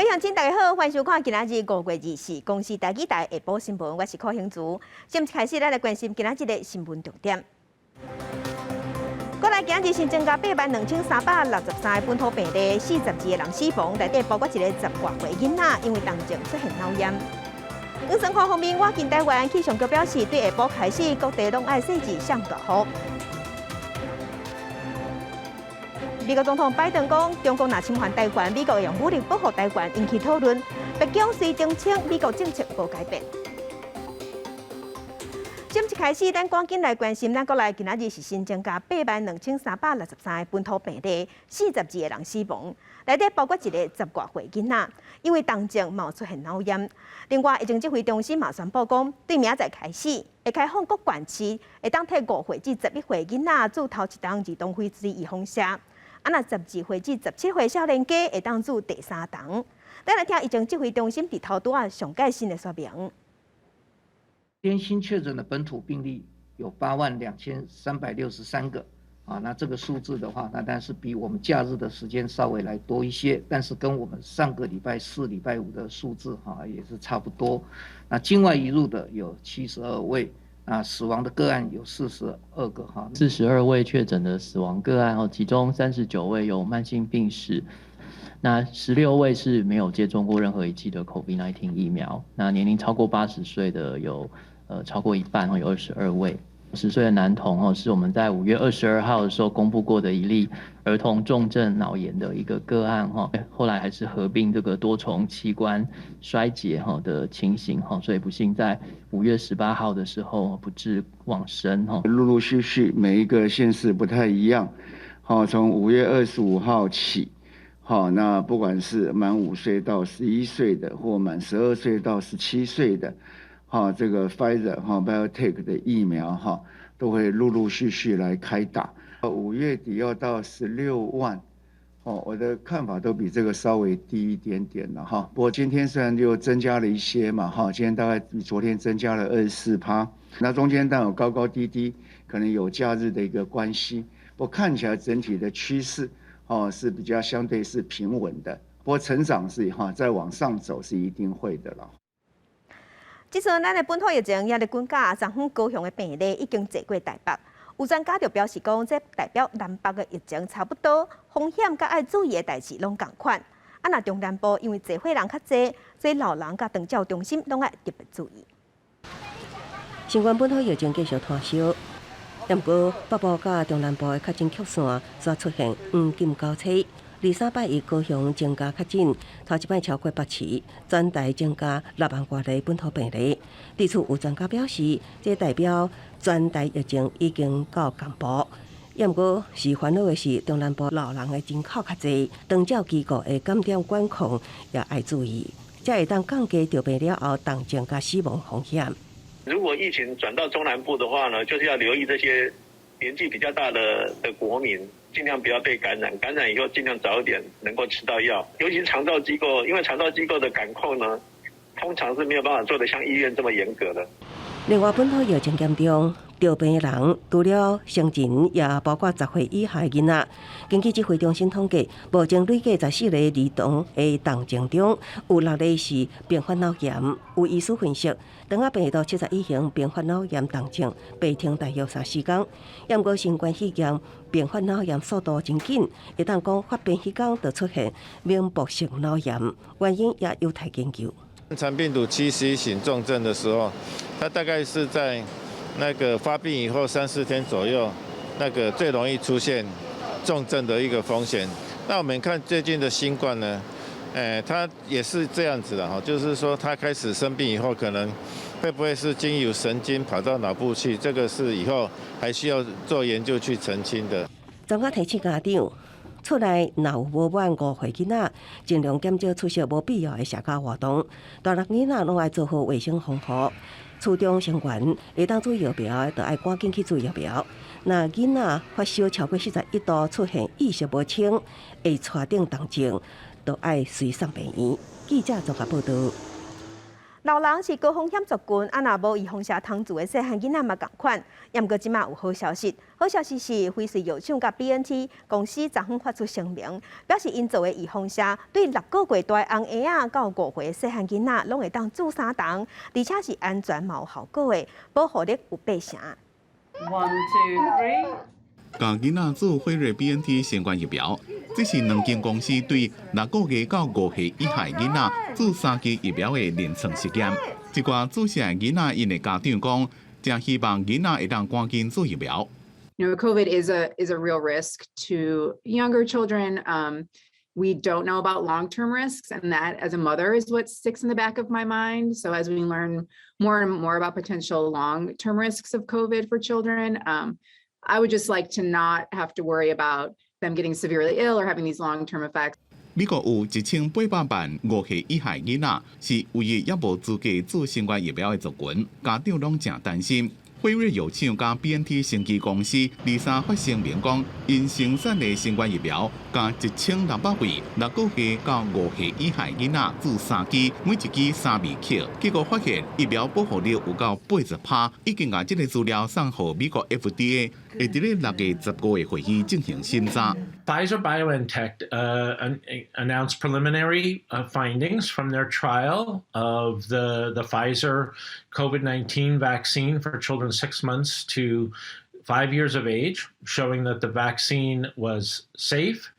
各位鄉親，大家好，歡迎收看今仔日5月24公視台語台下晡新聞，我是柯興竹。先開始，咱來關心今仔日的新聞重點。國內今日新增加82,363個本土病例，42個人死亡，內底包括一個十外歲囡仔，因為重症出現腦炎。黃生科方面，我近台灣氣象局表示，對下晡開始，各地攏愛細緻上大雨。美國總統拜登講，中國若侵犯台灣，美國會用武力保護台灣，引起討論。白宮雖澄清，美國政策無改變。新聞開始，咱趕緊來關心，咱國內今仔日是新增加82,363個本土病例，42個人死亡，內底包括一個十外歲囡仔，因為重症嘛出現腦炎。另外，疫情指揮中心嘛宣布講，對明仔載開始會開放各縣市，會當替5歲至11歲囡仔注頭一針兒童輝瑞預防射。啊，若12歲至17歲少年家會當注第三針。咱來聽疫情指揮中心佇頭拄仔上蓋新的說明。今天新確診的本土病例有82,363個，啊，那這個數字的話，那當然是比我們假日的時間稍微來多一些，但是跟我們上個禮拜四、禮拜五的數字哈也是差不多。那境外移入的有72位，啊，死亡的個案有42個哈。 42位確診的死亡個案哦，其中39位有慢性病史。那16位是沒有接種過任何一劑的 COVID-19 疫苗。那年齡超過80歲的有超過一半，有22位。10歲的男童哦，是我們在5月22號的時候公布過的一例兒童重症腦炎的一個個案哈，後來還是合併這個多重器官衰竭哈的情形哈，所以不幸在5月18號的時候不治往生哈。陸陸續續每一個縣市不太一樣，好，從5月25號起。好，那不管是滿5歲到11歲的，或滿12歲到17歲的，哈，這個 Pfizer 哈 BioNTech 的疫苗哈，都會陸陸續續來開打。5月底要到16萬，哦，我的看法都比這個稍微低一點點了哈。不過今天雖然又增加了一些嘛，哈，今天大概比昨天增加了24趴，那中間當然有高高低低，可能有假日的一個關係。不過看起來整體的趨勢，哦，是比較相對是平穩的，不過成長是哈，再往上走是一定會的啦。這次咱的本土疫情也咧滾價，昨昏高雄的病例已經濟過台北。有專家就表示講，這代表南北的疫情差不多，風險佮愛注意的代誌攏仝款。啊，若中南部因為濟歲人較濟，所以老人佮長照中心攏愛特別注意。新冠本土疫情繼續拖燒。毋過北部佮中南部的確診曲線煞出現黃金交叉。二三拜一高雄增加確診，頭一擺超過北市，全台增加6萬外例本土病例。對此有專家表示，這代表全台疫情已經到仝步。毋過是煩惱的是，中南部老人的人口較濟，長照機構的感染管控也愛注意，才會當降低著病了後重症佮死亡風險。如果疫情轉到中南部的話呢，就是要留意這些年紀比較大的國民，盡量不要被感染。感染以後盡量早一點能夠吃到藥。尤其是長照機構，因為長照機構的感控呢，通常是沒有辦法做得像醫院這麼嚴格的。另外，本土疫情嚴重，著病的人除了成人，也包括10歲以下的囡仔。根據指揮中心統計，目前累計14個兒童的重症中，有六例是併發腦炎。有醫師分析，長仔病毒71型併發腦炎重症，病程大約三四工。毋過新冠肺炎併發腦炎速度真緊，會當講發病彼工就出現明目性腦炎，原因也有待研究。腸病毒71型重症的時候，它大概是在那個發病以後三四天左右，那個最容易出現重症的一個風險。那我們看最近的新冠呢，它也是這樣子的哈，就是說它開始生病以後，可能會不會是經由神經跑到腦部去？這個是以後還需要做研究去澄清的。專家提醒家長，厝內若有無滿5歲囡仔，盡量減少出席無必要的社交活動。大人囡仔攏愛做好衛生防護。厝中成員會當注疫苗的，就愛趕緊去注疫苗。若囡仔發燒超過41度，出現意識無清，會帶頂重症，就愛隨送病院。記者綜合報道。老人是高風險族群，啊，若無預防射通注的細漢囡仔嘛仝款。毋過這馬有好消息，好消息是輝瑞藥廠佮 BNT 公司昨昏發出聲明，表示𪜶做的預防射對6個月大甕嬰仔到5歲細漢囡仔攏會當注三筒，而且是安全嘛有效果的，保護力有八成。 One, two, three. 共囡仔注輝瑞 BNT 新冠疫苗，這是兩間公司對6個月到5歲以下囡仔注三劑疫苗的臨床實驗。一寡注射的囡仔𪜶的家長講，誠希望囡仔會當趕緊注疫苗。 COVID is a real risk to younger children. We don't know about long-term risks, and that, as a mother, is what sticks in the back of my mind. So as we learn more and more about potential long-term risks of COVID for children, I would just like to not have to worry about them getting severely ill or having these long-term effects. 美國有1800萬5歲以下囡仔是唯一猶無資格注新冠疫苗的族群，家長攏誠擔心。輝瑞藥廠佮 BNT 生技公司二三發聲明講，𪜶生產的新冠疫苗，共1600位6個月到5歲以下囡仔注三劑，每一劑3微克。結果發現疫苗保護力有夠80%，已經共這个資料送予美國 FDA，會佇咧6月15的會議進行審查。 Pfizer BioNTech announced preliminary findings from their trial of the Pfizer COVID-19 vaccine for children 6 months to 5 years of age, showing that the vaccine was safe,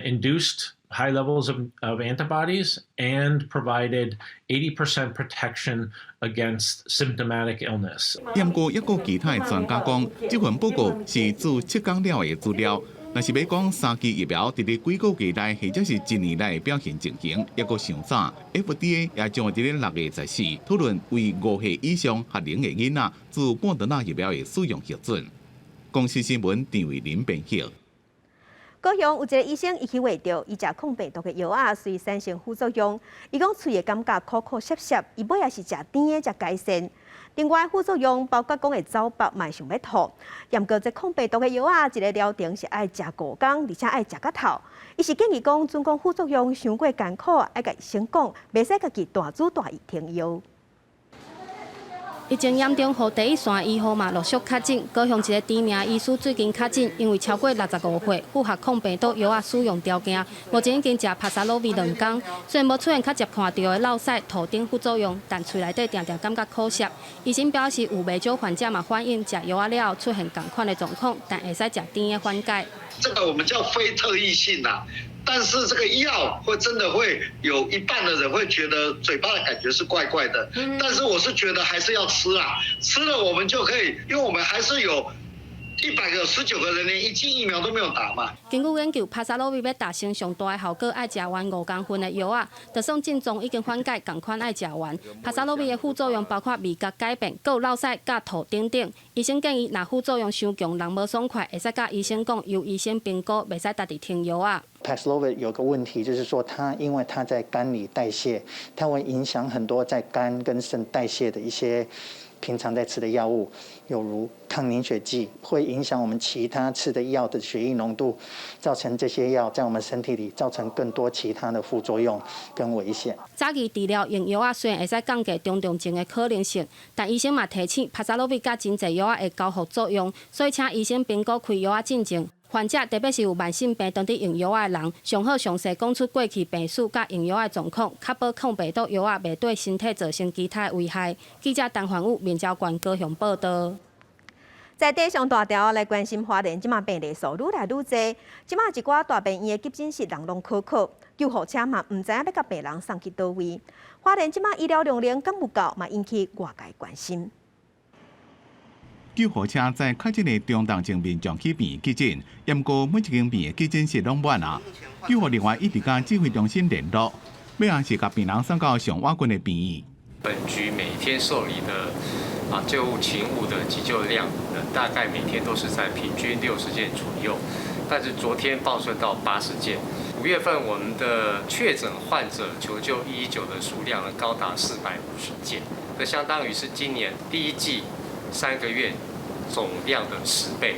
induced high levels of antibodies, and provided 80% protection against symptomatic illness. 毋過，猶閣其他的專家講，這份報告是自7工了的資料。若是欲講三劑疫苗佇咧幾個月內或者是一年內表現情形，猶閣尚早。FDA 也將會佇咧6月14討論為5歲以上學齡的囡仔注莫德納疫苗的使用核准。公視新聞陳慧琳編譯。高雄有一个醫生，伊去話著，伊食抗病毒的藥仔，隨產生副作用。伊講喙會感覺苦苦澀澀，伊尾仔是食甜的才改善。另外副作用包括講會走腹，嘛會想欲吐。毋過這抗病毒的藥仔，一个療程是愛食5工，而且愛食甲透。伊是建議講，準講副作用傷過艱苦，愛共醫生講，袂使家己大主大意停藥。疫情嚴重，予第一線醫護嘛陸續確診。高雄一个知名醫師最近確診，因為超過65歲，符合抗病毒藥仔使用條件，目前已經食帕薩洛維2工。雖然無出現較捷看著的落屎、吐等副作用，但喙內底定定感覺苦澀。醫生表示，有袂少患者嘛反映食藥仔了後出現仝款的狀況，但會使食甜的緩解。這個我們叫非特異性啦，但是這個藥會真的會有一半的人會覺得嘴巴的感覺是怪怪的，但是我是覺得還是要吃啊，吃了我們就可以，因為我們還是有100個19個人連一劑疫苗都沒有打嘛。根據研究，帕薩洛維欲達成上大的效果，愛食完5公份的藥仔，就算症狀已經緩解，仝款愛食完。帕薩洛維的副作用包括味覺改變、閣有落屎、佮吐等等。醫生建議，若副作用傷強，人無爽快，會使佮醫生講，由醫生評估，袂使家己停藥仔。 Paxlovid 有個問題，就是說它因為它在肝裡代謝，它會影響很多在肝跟腎代謝的一些平常在吃的藥物，有如抗凝血劑，會影響我們其他吃的藥的血液濃度，造成這些藥在我們身體裡造成更多其他的副作用跟危險。早期治療用藥仔雖然會使降低中重症的可能性，但醫生嘛提醒，帕薩洛維佮真濟藥仔會交互作用，所以請醫生評估開藥仔進前。患者特別是有慢性病當佇用藥仔的人，上好詳細講出過去病史佮用藥仔的狀況，確保抗病毒藥仔袂對身體造成其他的危害。記者陳環宇、面交縣高雄報道。在地上大條來關心花蓮，這馬病例數愈來愈濟，這馬一寡大病院的急診室人攏空空，救護車嘛毋知影欲共病人送去佗位。花蓮這馬醫療量能敢有夠，嘛引起外界關心。救護車載確診的中重症民眾去病院急診，毋過每一間病院急診室攏滿啊。救護人員一直佮指揮中心聯絡，尾仔是共病人送到上倚近的病院。本局每天受理的救護勤務的急救量，大概每天都是在平均60件左右，但是昨天暴增到80件。5月份我們的確診患者求救119的數量呢，高達450件，這相當於是今年第一季3個月總量的10倍。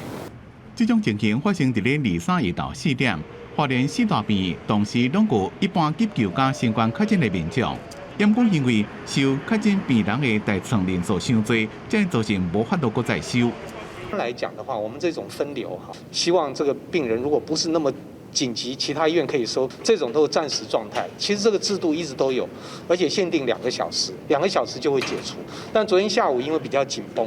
這種情形發生佇咧23日晝4點，花蓮四大病院同時攏有一般急救佮新冠確診的民眾。毋過因為受確診病人的待床人數傷濟，才造成無法度閣再收。來講的話，我們這種分流哈，希望這個病人如果不是那麼緊急，其他醫院可以收，這種都是暫時狀態。其實這個制度一直都有，而且限定兩個小時，兩個小時就會解除。但昨天下午因為比較緊繃，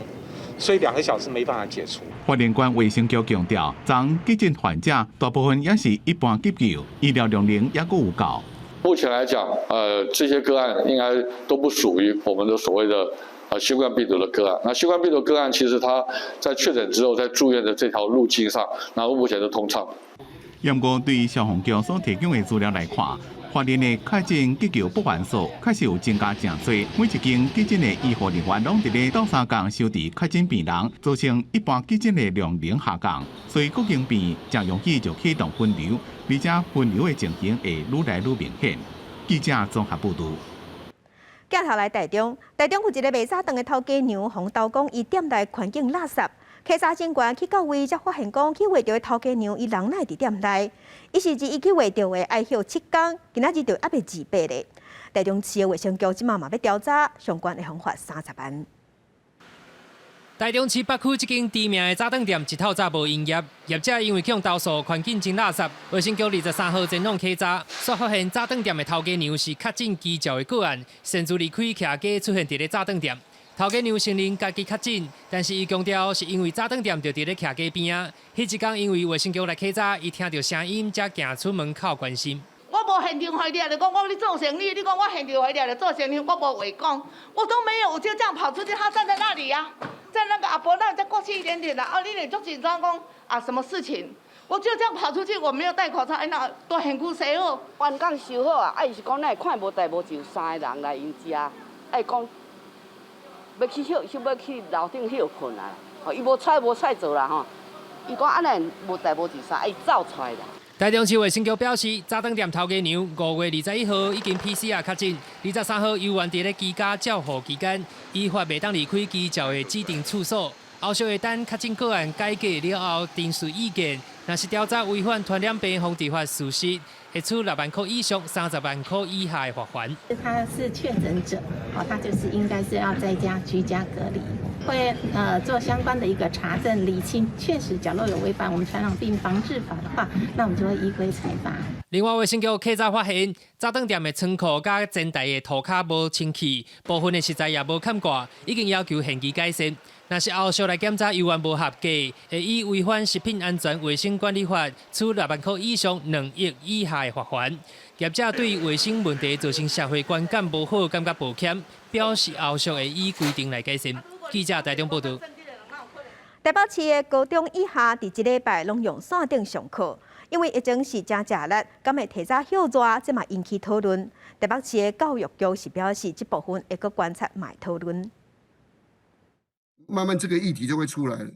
所以兩個小時沒辦法解除。花蓮縣衛生局強調，昨急診患者大部分也是一般急救，醫療量能也閣有夠。目前來講，這些個案應該都不屬於我們的所謂的新冠病毒的個案。那新冠病毒個案其實它在確診之後，在住院的這條路徑上，那目前都通暢。不過對消防局所提供的資料來看，花蓮的確診急救復原數確實有增加誠濟。每一間急診的醫護人員攏佇咧鬥相共收治確診病人，造成一般急診的量能下降，所以各間病誠容易就啟動分流，而且分流的情形會愈來愈明顯。記者綜合報導。鏡頭來台中，台中有一个賣早頓的頭家娘，予投講伊店內環境垃圾，稽查人員去到位，才發現講去畫著的頭家娘，伊人哪會佇店內？伊是指伊去畫著的愛歇7工，今仔日就猶未自白咧。台中市的衛生局這馬嘛欲調查，相關會予罰30萬。台中市北區這間知名的早頓店，一透早無營業，業者因為予投訴環境真垃圾，衛生局23號前往稽查，煞發現早頓店的頭家娘是確診拘照的個案，擅自離開徛家出現佇咧早頓店。頭家娘承認家己確診，但是伊強調是因為早頓店就佇咧徛家邊仔。彼一工因為衛生局來稽查，伊聽著聲音才行出門口關心。我無現場予伊掠著講我咧做生意，你講我現場予伊掠著做生意，我無話講，我都沒有，我就這樣跑出去，他站在那裡啊，在那個阿伯那裡再過去一點點啦，啊，你咧足緊張講啊，什麼事情？我就這樣跑出去，我沒有戴口罩，哎，那大現區洗好，員工收好啊，啊，伊是講咱會看無代無就三個人來𪜶遮，愛講欲去歇，想欲去樓頂歇睏啊，吼，伊無揣無菜做啦吼，伊講按呢無代無誌啥，伊走出來啦。台中市衛生局表示，早頓店頭家娘5月21號已經 PCR 確診，23號猶原佇咧居家照護期間，依法袂當離開居照的指定處所。後續會等確診個案解隔了後，陳述意見。若是調查違反傳染病防治法屬實，會處6萬箍以上30萬箍以下的罰鍰。他是確診者，哦，他就是應該是要在家居家隔離，會做相關的一個查證釐清，確實假若有違反我們傳染病防治法的話，那我們就會依規裁罰。另外，衛生局稽查發現，早頓店的倉庫佮前台的塗跤無清氣，部分的食材也無崁蓋，已經要求限期改善。若是後續來檢查猶原無合格，會以違反食品安全衛生管理法，處6萬箍以上2億以下的罰鍰。業者對衛生問題造成社會觀感無好，感覺抱歉，表示後續會依規定來改善。記者台中報導。台北市的高中以下，佇這禮拜攏用線頂上課，因為疫情是誠吃力，敢會提早歇熱，這嘛引起討論。台北市的教育局是表示，這部分會閣觀察嘛會討論。慢慢這個議題就會出來了，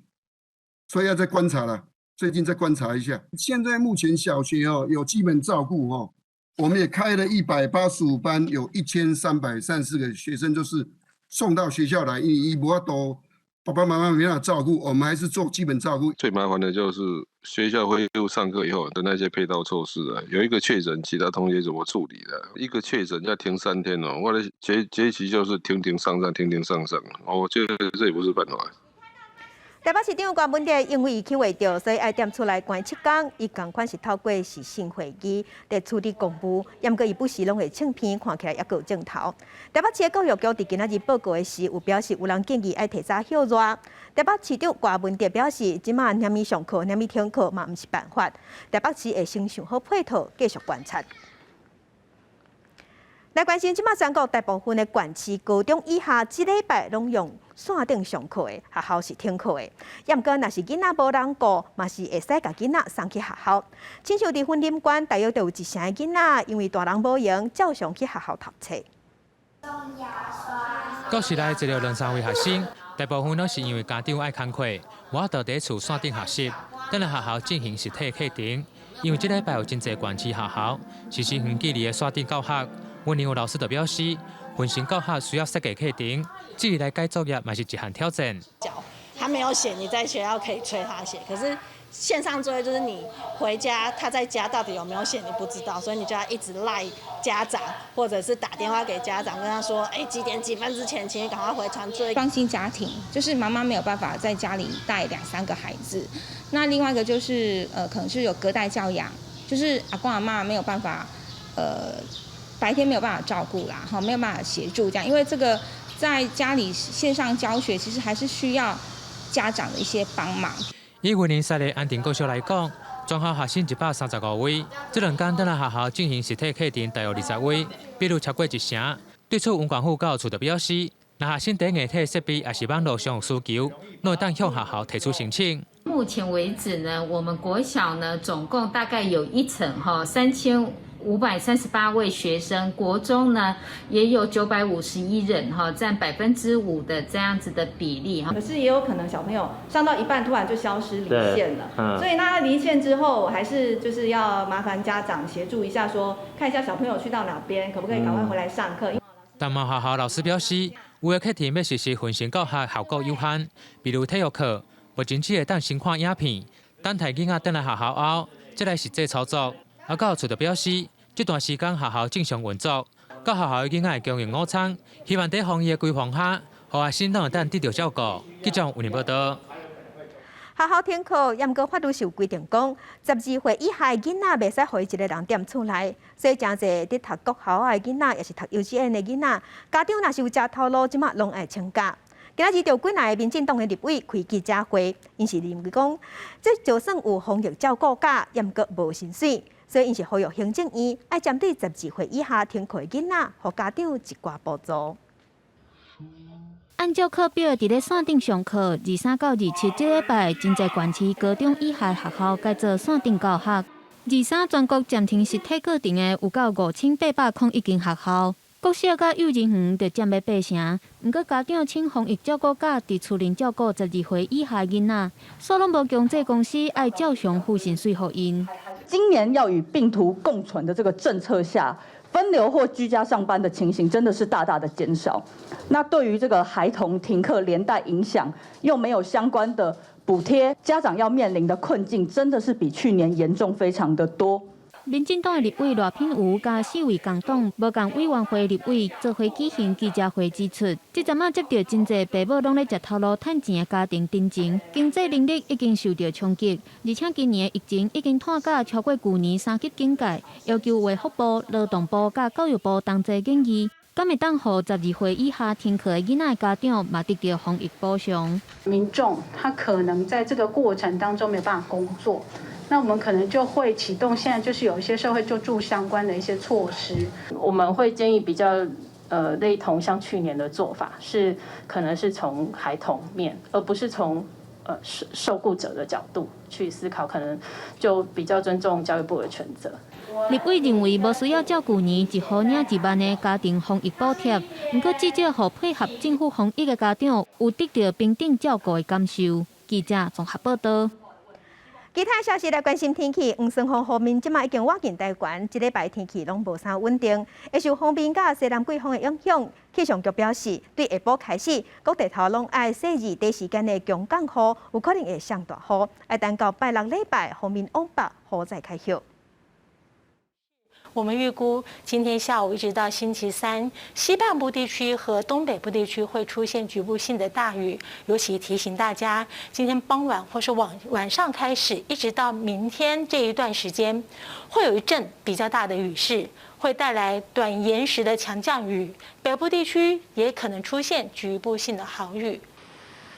所以要再觀察了。最近再觀察一下。現在目前小學哦有基本照顧哦，我們也開了185班，有1334個學生，就是送到學校來，因為伊無法度，爸爸媽媽沒辦法照顧，我們還是做基本照顧。最麻煩的就是學校恢復上課以後的那些配套措施啊，有一個確診，其他同學怎麼處理的？一個確診要停3天哦，我的結局就是停停上上，停停上上，我覺得這也不是辦法。台北市長柯文哲因為伊去畫著，所以愛踮厝內關7工。伊仝款是透過視訊會議佇處理公務，毋過伊不時攏會唱片，看起來猶閣有鏡頭。台北市的教育局佇今仔日報告的時，有表示有人建議愛提早歇熱。台北市長柯文哲表示，這馬連續上課、連續停課嘛毋是辦法。台北市會先想好配套，繼續觀察。來關心，這馬全國大部分的縣市高中以下，這禮拜攏用線頂上課的，學校是停課的。毋過，若是囡仔無人顧，嘛是會使共囡仔送去學校。親像佇雲林縣，大約就有一成的囡仔，因為大人無閒，照常去學校讀冊。教室內坐著兩三位學生，大部分攏是因為家長愛工課，無法度佇厝線頂學習，轉來學校進行實體課程。因為這禮拜有真濟縣市學校實施遠距離的線頂教學。雲林有老師就表示，遠程教學需要設計課程，至於來改作業，嘛是一項挑戰。他沒有寫，你在學校可以催他寫。可是線上作業就是你回家，他在家到底有沒有寫，你不知道，所以你就要一直賴家長，或者是打電話給家長，跟他說，哎，幾點幾分之前，請你趕快回傳作業。雙薪家庭就是媽媽沒有辦法在家裡帶兩三個孩子，那另外一個就是可能是有隔代教養，就是阿公阿嬤沒有辦法，白天沒有辦法照顧啦，哈，沒有辦法協助這樣，因為這個在家裡線上教學，其實還是需要家長的一些幫忙。以雲林市的安定國小來講，全校學生135位，這兩工轉來學校進行實體課程大約20位，比率超過一成。對此，文管府教育處就表示，若學生佇硬體設備抑是網路上有需求，攏會當向學校提出申請。目前為止呢，我們國小呢總共大概有一層哈3538位學生，國中呢也有951人哈，佔5%的這樣子的比例哈。可是也有可能小朋友上到一半突然就消失離線了，所以那離線之後，還是就是要麻煩家長協助一下，說看一下小朋友去到哪邊，可不可以趕快回來上課。但嘛學校老師表示，有的課程欲實施分層教學效果有限，比如體育課，目前只會當先看影片，等待囡仔轉來學校後，再來實際操作。啊，教育處就表示，這段時間學校正常運作，各學校的囡仔會供應午餐，希望佇防疫的規範下，予學生攏會當得著照顧。記者為您報道。學校停課，毋過法律是有規定講，12歲以下囡仔袂使予伊一個人踮厝內，所以誠濟佇讀國校的囡仔，抑是讀幼稚園的囡仔，家長若是有食頭路，這馬攏愛請假。今仔日著幾若个民進黨的立委開記者會，𪜶是認為講，這就算有防疫照顧假，毋過無薪水，所以𪜶是呼籲行政院愛針對12歲以下停課的囡仔，予家長一寡補助。按照課表，佇咧線頂上課，23到27這禮拜，真濟縣市高中以下學校改做線頂教學。23全國暫停實體課程的有到5801間學校，國小佮幼兒園就佔欲八成。毋過家長請防疫照顧假，佇厝內照顧12歲以下囡仔，煞攏無強制公司愛照常付薪水予𪜶。今年要與病毒共存的這個政策下，分流或居家上班的情形真的是大大的減少。那對於這個孩童停課連帶影響，又沒有相關的補貼，家長要面臨的困境真的是比去年嚴重非常的多。民進黨的立委賴品妤佮四位共黨無仝委員會立委做伙舉行記者會，指出，這陣仔接著真濟爸母攏咧食頭路趁錢的家庭頂前，經濟能力已經受著衝擊，而且今年的疫情已經拖甲超過舊年三級警戒，要求衛福部、勞動部佮教育部同齊研議，敢會當予12歲以下停課的囡仔家長嘛得著防疫補償。民眾他可能在這個過程當中沒有辦法工作。那我們可能就會啟動，現在就是有一些社會救助相關的一些措施。我們會建議比較類同像去年的做法，是可能是從孩童面，而不是從受僱者的角度去思考，可能就比較尊重教育部的權責。立委認為無需要照舊年一戶領1萬的家庭防疫補貼，毋過至少予配合政府防疫的家長有得著平等照顧的感受。記者綜合報道。其他消息來關心天氣，黃霜雨鋒面這馬已經倚近台灣，這禮拜天氣攏無啥穩定，會受鋒面佮西南季風的影響。氣象局表示，對下晡開始，各地頭攏愛細緻短時間的強降雨，有可能會上大雨，愛等到拜六禮拜鋒面往北，雨才較歇。我們預估今天下午一直到星期三，西半部地區和東北部地區會出現局部性的大雨。尤其提醒大家，今天傍晚或是晚上開始，一直到明天這一段時間，會有一陣比較大的雨勢，會帶來短延時的強降雨。北部地區也可能出現局部性的豪雨。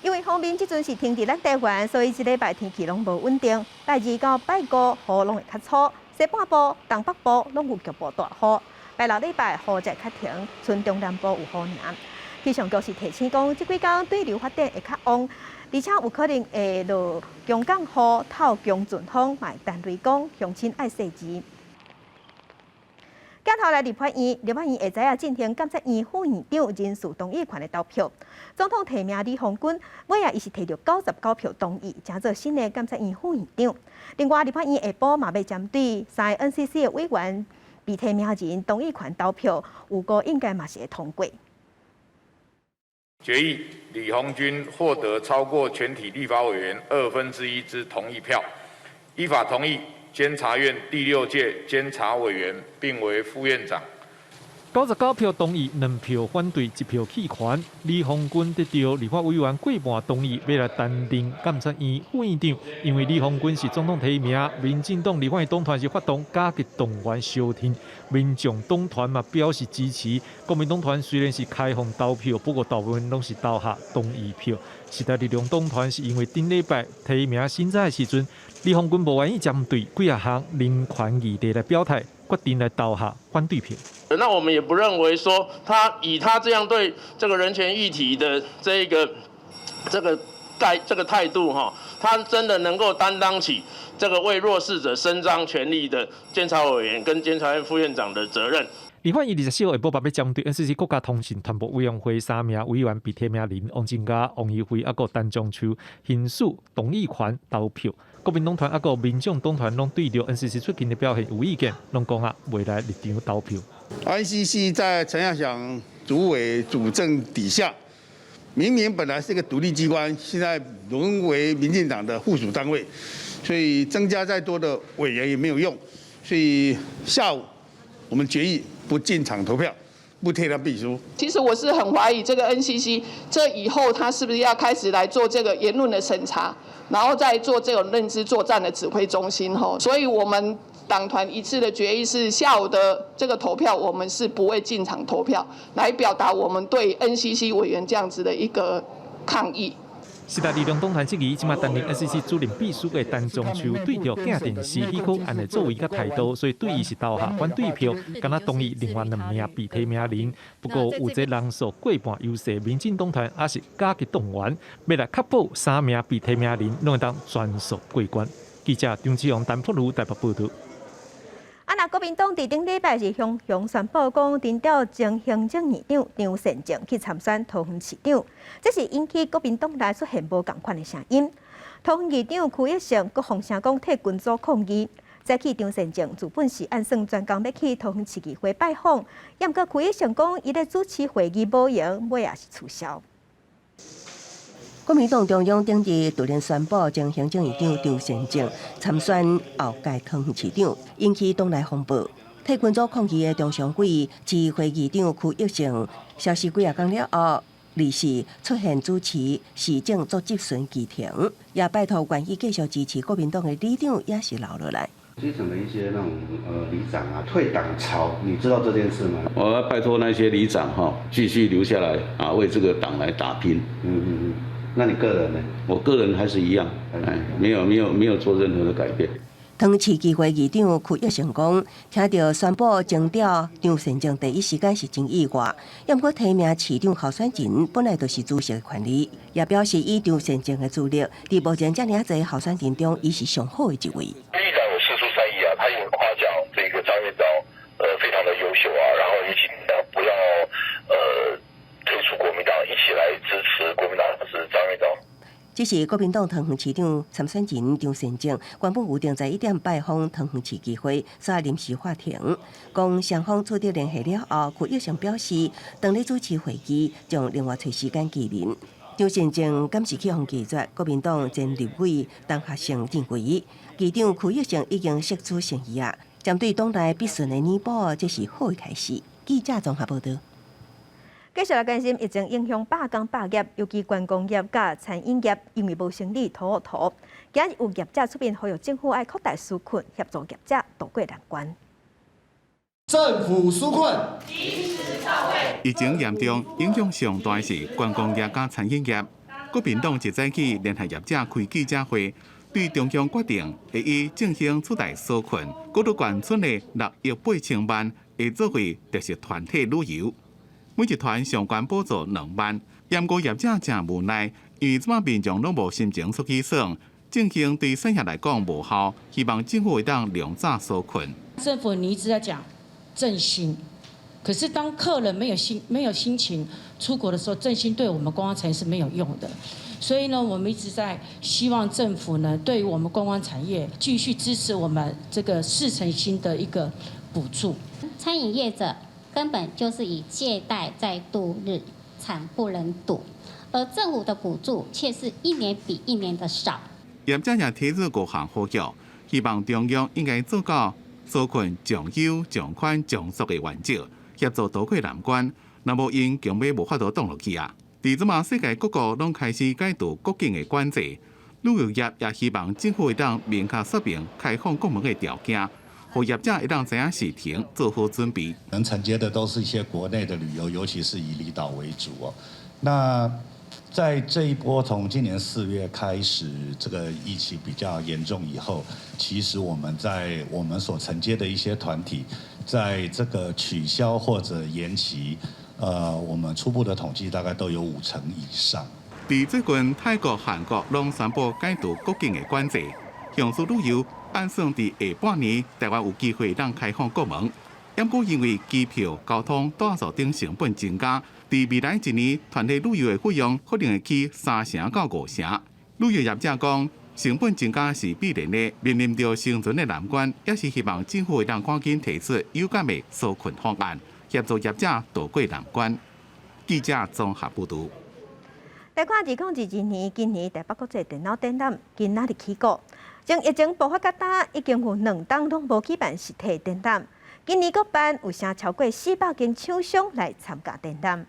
因為鋒面這陣是停佇咱台灣，所以這禮拜天氣攏無穩定。拜二到拜五雨攏會較粗。西半部、東北部攏有局部大雨，拜六禮拜雨才較停，賰中南部有雨爾。氣象局是提醒講，這幾工對流發展會較旺，而且有可能會落強降雨、透強陣風，嘛會彈雷公，鄉親愛細緻。鏡頭來立法院，立法院下晝仔進行監察院副院長人事同意權的投票。總統提名李鴻鈞，尾仔伊是提著99票同意，成做新的監察院副院長。另外，立法院下晡嘛欲針對三个 NCC 的委員被提名人同意權投票，預估應該嘛是會通過。決議李鴻鈞獲得超過全體立法委員1/2之同意票，依法同意監察院第六屆監察委員並為副院長。99票同意，2票反對，1票棄權。李鴻鈞得到立法委員過半同意，欲來擔任監察院副院長。因為李鴻鈞是總統提名，民進黨立法院黨團是發動加急動員相挺，民眾黨團嘛表示支持。國民黨團雖然是開放投票，不過大部分攏是投下同意票。時代力量黨團是因為頂禮拜提名審查的時陣，李鴻鈞無願意針對幾仔項人權議題來表態，決定來投下反對票。那我們也不認為說他以他這樣對這個人權議題的這個態度哈，他真的能夠擔當起這個為弱勢者伸張權利的監察委員跟監察院副院長的責任。立法院24號下晡欲針對 NCC 國家通訊傳播委員會三名委員被提名人王金嘉、王怡惠抑閣陳忠秋行使動議權投票。國民黨團抑閣民眾黨團攏對著 NCC 出勤的表現有意見，攏講啊袂來入場投票。 NCC 在陳亞祥主委主政底下，明明本來是一個獨立機關，現在淪為民進黨的附屬單位，所以增加再多的委員也沒有用。所以下午我們決議不進場投票，不提他秘書。其實我是很懷疑這個 NCC，這以後他是不是要開始來做這個言論的審查，然後再做這種認知作戰的指揮中心吼。所以我們黨團一致的決議是下午的這個投票，我們是不會進場投票，來表達我們對 NCC 委員這樣子的一個抗議。時代力量黨團質疑，這馬擔任 NCC 主任秘書的陳宗秋對著鏡電視許可案的作為佮態度，所以對伊是投下反對票，敢若同意另外兩名被提名人。不過有這人數過半優勢，民進黨團也是加急動員，欲來確保三名被提名人攏會當全數過關。記者張志勇、陳福如台北報導。啊！若國民黨佇頂禮拜是雄雄宣布講，徵調前行政院長張善政去參選桃園市長，這是引起國民黨內出現無仝款的聲音。桃園市長區益成閣放聲講替群組抗議。早起張善政自本是按算專工欲去桃園市議會拜訪，毋過區益成講，伊咧主持會議無閒，尾也是取消。國民黨中央頂日突然宣布，前行政院長張善政參選後屆桃園市長，引起黨內風暴。替群組抗議的中常委、市會議長區益成，消息幾仔工了後，臨時出現主持市政做質詢議程，也拜託願意繼續支持國民黨的里長也是留落來。基層的一些那種里長啊，退黨潮，你知道這件事嗎？我要拜託那些里長哈，繼續留下來啊，為這個黨來打拼。那你個人呢？我個人還是一樣，哎，沒有沒有沒有做任何的改變。桃園市議會議長區益成講，聽著宣布徵調張善政，第一時間是真意外。毋過提名市長候選人本來就是主席的權利，也表示以張善政的資歷，佇目前遮爾濟候選人中，伊是上好的一位。議長有釋出善意啊，他也誇獎這個張運昭，非常的優秀啊，然後也請不要退出國民黨，一起來支持國民黨是張運昭。這是國民黨桃園市長參選人張善政，原本預定11點拜訪桃園市議會，煞臨時喊停。講雙方取得聯繫了後，區益成表示，當咧主持會議，將另外揣時間見面。張善政敢是去予拒絕，國民黨前立委陳學聖認為，議長區益成已經釋出善意啊，針對黨內必順的彌補，這是好的開始。記者綜合報導。繼續來關心疫情影響百工百業，尤其觀光業佮餐飲業，因為無生意塗塗。今日有業者出面呼籲政府愛擴大紓困，協助業者渡過難關。政府紓困，及時到位。疫情嚴重，影響上大是觀光業佮餐飲業。國民黨一早起聯合業者開記者會，對中央決定會以振興取代紓困，閣閣懸出的6億8千萬，會作為特色團體旅遊。每一團上懸補助2萬，毋過業者誠無奈，因為這擺民眾攏無心情出去耍，振興對產業來講無效，希望政府會當量早紓困。政府你一直在講振興，可是當客人沒有心情出國的時候，振興對我們觀光產業是沒有用的。所以呢，我們一直在希望政府呢，對於我們觀光產業繼續支持我們這個4成新的一個補助。餐飲業者根本就是以借貸在度日，慘不忍睹。而政府的補助卻是一年比一年的少。業者也提出五項呼籲，希望中央應該做到紓困上優、上寬、上速的原則，協助渡過難關。若無𪜶強欲無法度擋落去啊！佇這馬世界各國攏開始解除國境的管制，旅遊業也希望政府會當明確說明開放國門的條件，予業者會當知影事前做好準備。能承接的都是一些國內的旅遊，尤其是以離島為主哦。那在這一波從今年4月開始，這個疫情比較嚴重以後，其實我們在我們所承接的一些團體，在這個取消或者延期，我們初步的統計大概都有5成以上。佇最近泰國、韓國攏宣布解除國境的管制，雄獅旅遊按算佇下半年台灣有機會當開放國門。毋過因為機票、交通、住宿等成本增加，佇未來一年團體旅遊的費用可能會起3成到5成。旅遊業者講，成本增加是必然的，面臨著生存的難關，也是希望政府會當趕緊提出有感的紓困方案，協助業者渡過難關。記者綜合報導。來看2022年，今年台北國際電腦展覽今仔日起鼓，從疫情爆發到今，已經有兩冬攏無舉辦實體展覽。今年閣辦有成超過400間廠商來參加展覽。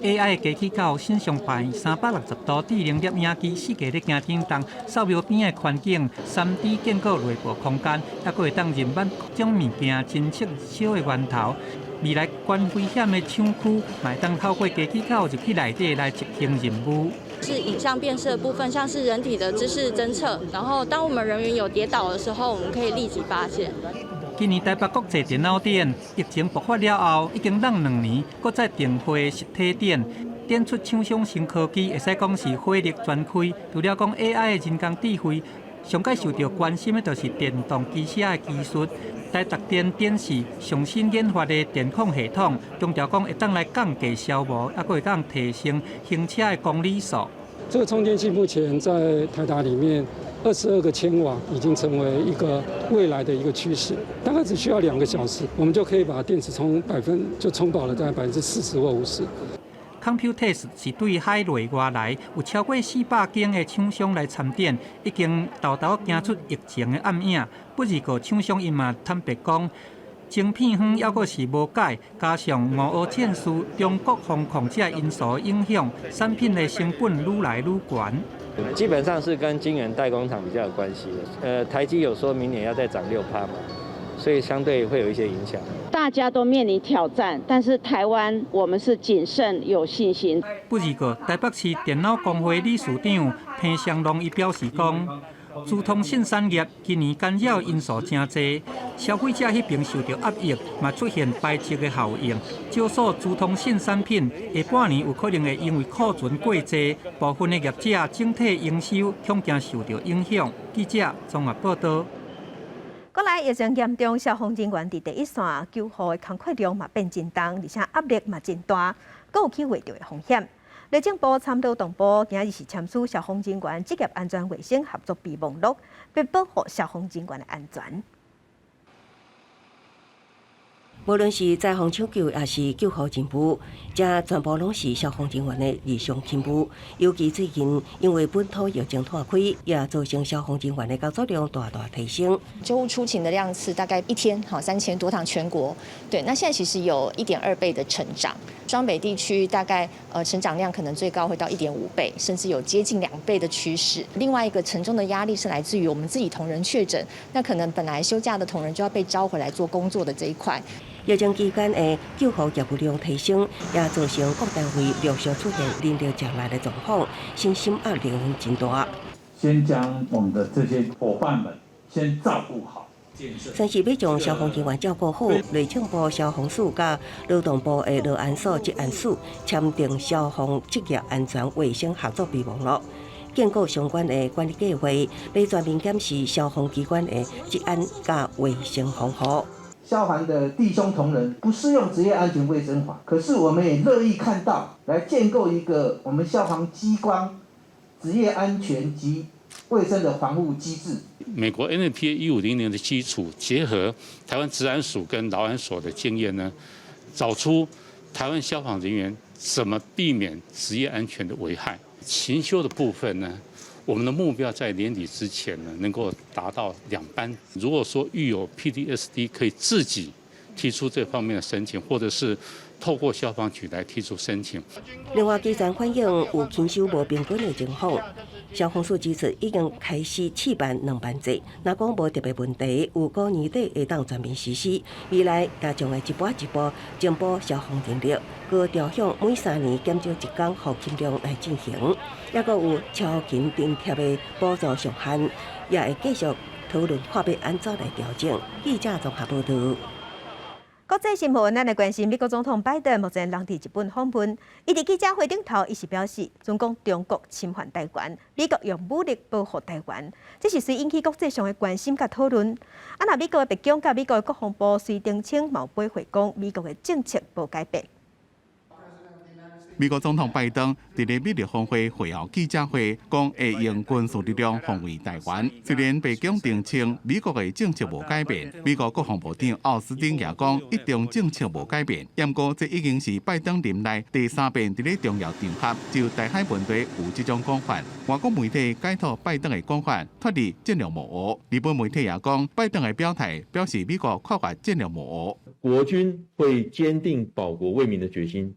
AI 機器狗新上牌360度智能攝影機，四界咧行叮當，掃描邊仔環境，3D 建構內部空間，猶閣會當認捌各種物件，偵測燒的源頭。未來關危險的廠區，嘛會當透過機器狗入去內底來執行任務。是影像辨識的部分，像是人體的姿勢偵測，然後當我們人員有跌倒的時候，我們可以立即發現。今年台北國際電腦展疫情爆發了後，已經湳2年，閣再停會實體展，展出廠商新科技，會使講是火力全開。除了講 AI 的人工智慧，上蓋受著關心的就是電動機車的技術。台達電展示上新研發的電控系統，強調講會當來降低消耗，猶閣會當提升行車的公里數。這個充電器目前在台達裡面，22個千瓦已經成為一個未來的一個趨勢。大概只需要2個小時，我們就可以把電池充百分就充飽了，大概40%或50。 Computex 是對海內外來有超過400間的廠商來參展，已經沓沓行出疫情的暗影。不過廠商𪜶嘛坦白講，晶片荒猶閣是無解，加上俄烏戰事、中國封控這因素影響，產品的成本愈來愈懸。基本上是跟晶圓代工廠比較有關係的。台積有說明年要再漲6趴嘛，所以相對會有一些影響。大家都面臨挑戰，但是台灣我們是謹慎有信心。不過，台北市電腦公會理事長彭湘龍伊表示講，資通訊產業今年干擾因素誠濟，消費者彼邊受著壓抑，嘛出現排斥的效應。少數資通訊產品下半年有可能會因為庫存過濟，部分的業者整體營收恐驚受著影響。記者綜合報導。過來疫情嚴重，消防人員佇第一線救護的工課量嘛變真重，而且壓力嘛真大，閣有去畫著的風險。內政部參勞動部今日是簽署消防人員職業安全衛生合作備忘錄，欲保護消防人員的安全。無論是災防搶救，抑是救護任務，這全部攏是消防人員的日常勤務。尤其最近因為本土疫情拖開，也造成消防人員的工作量大大提升。救護出勤的量次大概一天好3000多趟，全國對。那現在其實有1.2倍的成長，雙北地區大概成長量可能最高會到1.5倍，甚至有接近2倍的趨勢。另外一個沉重的壓力是來自於我們自己同仁確診，那可能本來休假的同仁就要被召回來做工作的這一塊。疫情期間的救護業務量提升，也造成各單位陸續出現人力吃力的狀況，身心壓力真大。先將我們的這些夥伴們先照顧好。算是欲將消防人員照顧好，內政部消防署佮勞動部的勞安所、職安署簽訂消防職業安全衛生合作備忘錄，建構相關的管理計劃，來全面檢視消防機關的職安佮衛生防護。消防的弟兄同仁不適用職業安全衛生法，可是我們也樂意看到來建構一個我們消防機關職業安全及衛生的防護機制。美國 NFPA 1500的基礎，結合台灣職安署跟勞安所的經驗呢，找出台灣消防人員怎麼避免職業安全的危害。勤修的部分呢，我們的目標在年底之前呢，能夠達到2班。如果說遇有 PTSD，可以自己提出這方面的申請，或者是透過消防局來提出申請。另外，基層反映有輕傷無平均的情況，消防署指出已經開始試辦兩班制，若講無特別問題，有過年底會當全面實施。未來也將會一步一步增補消防人力，閣調向每3年減少一工，予勤量來進行。抑閣有超勤津貼的補助上限，也會繼續討論看欲按怎來調整。記者綜合報道。國際新聞，咱來關心美國總統拜登目前人佇日本訪問，伊佇記者會頂頭，伊是表示，準講中國侵犯台灣，美國用武力保護台灣，這是隨引起國際上的關心佮討論。啊，若美國的白宮佮美國的國防部隨澄清，嘛有回講美國的政策無改變。美國總統拜登佇咧美日峰會會後記者會，講會用軍事力量防衛台灣。雖然白宮澄清美國的政策無改變，美國國防部長奧斯汀也講一中政策無改變。毋過這已經是拜登任內第三遍佇咧重要場合就台海問題有這種講法。外國媒體解讀拜登的講法脫離戰略模糊。日本媒體也講拜登的表態表示美國跨越戰略模糊。國軍會堅定保國衛民的決心。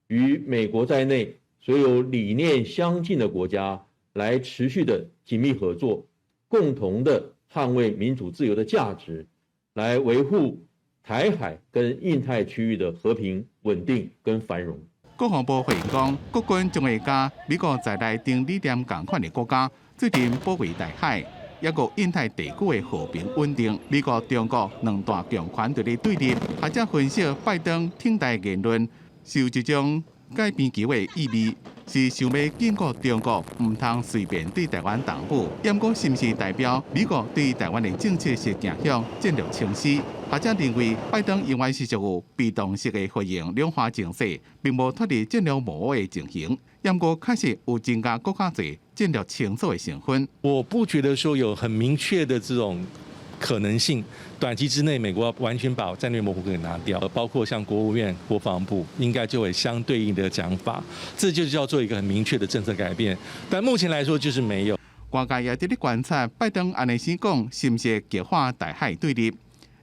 與美國在內所有理念相近的國家來持續的緊密合作，共同的捍衛民主自由的價值，來維護台海跟印太區域的和平、穩定跟繁榮。國防部回應講，國軍將會佮美國在內持理念仝款的國家，做陣保衛台海，抑閣印太地區的和平穩定。美國、中國兩大強權佇咧對立，學者分析拜登挺台言論。是有一種改變球的意味，是想欲警告中國毋通隨便對台灣動武。毋過是毋是代表美國對台灣的政策是走向戰略清晰？學者認為，拜登永遠是屬於被動式的回應兩岸情勢，並無脫離戰略模糊的情形。毋過確實有增加閣較濟戰略清楚的成分。我不覺得說有很明確的這種可能性，短期之內美國完全把戰略模糊給拿掉，包括像國務院、國防部，應該就會相對應的講法，這就叫做一個很明確的政策改變。但目前來說就是沒有。外界也佇咧觀察拜登按呢生講，是毋是激化台海對立？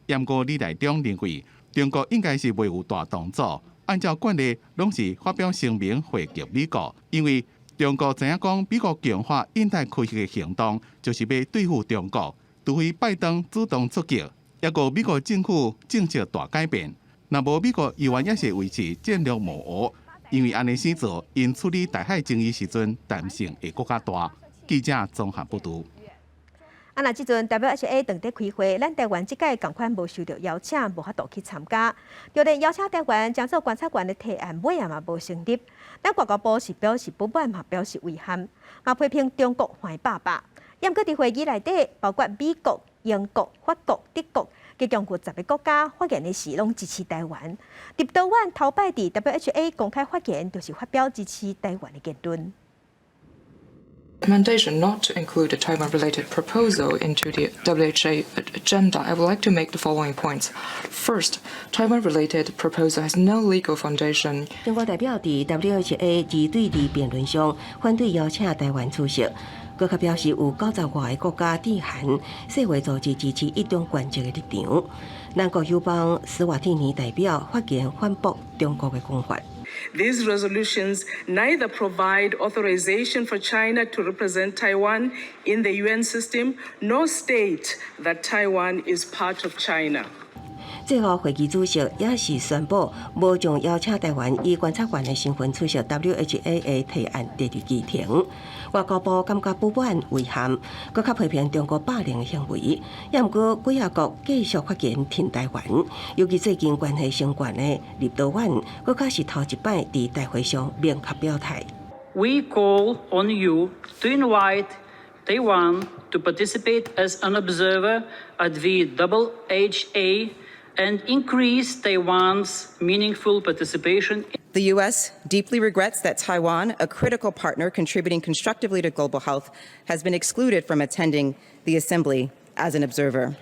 毋過李大中認為，中國應該是袂有大動作，按照慣例，攏是發表聲明回擊美國，因為中國知影講美國強化印太區域的行動，就是欲對付中國。除非拜登主動出擊，抑閣美國政府政策大改變，若無美國猶原也是維持戰略模糊，因為按呢生做，𪜶處理台海爭議時陣彈性會閣較大。記者綜合報導。啊，若這陣 WHA 當咧開會，咱台灣這屆仝款無受著邀請，無法度去參加。就連邀請台灣將做觀察員的提案，尾仔嘛無成立。咱外交部是表示不滿，嘛表示遺憾，嘛批評中國橫霸霸。毋過佇會議內底，包括美國、英國、法國、德國，佮共有10個國家發言的時，攏支持台灣。立陶宛頭擺佇 WHA 公開發言，就是發表支持台灣的言論。 Recommendation not to include a Taiwan-related proposal into the WHA agenda, I would like to make the following points. First, Taiwan-related proposal has no legal foundation. 中國代表佇 WHA 2對2辯論上反對邀請台灣出席，閣較表示有90外個國家致函世衛組織支持一中原則的立場。咱國友邦斯瓦蒂尼代表發言反駁中國的講法。 These resolutions neither provide authorization for China to represent Taiwan in the UN system, nor state that Taiwan is part of China. 最後會議主席也是宣布，無將邀請台灣以觀察員的身份出席 WHA 的提案列入議程。外交部感覺不滿遺憾，閣較批評中國霸凌的行為。也毋過幾仔國繼續發言挺台灣，尤其最近關係升懸的立陶宛，閣較是頭一擺佇大會上明確表態。 We call on you to invite Taiwan to participate as an observer at the WHA and increase Taiwan's meaningful participation. The U.S. deeply regrets that Taiwan, a critical partner contributing constructively to global health, has been excluded from attending the assembly as an observer.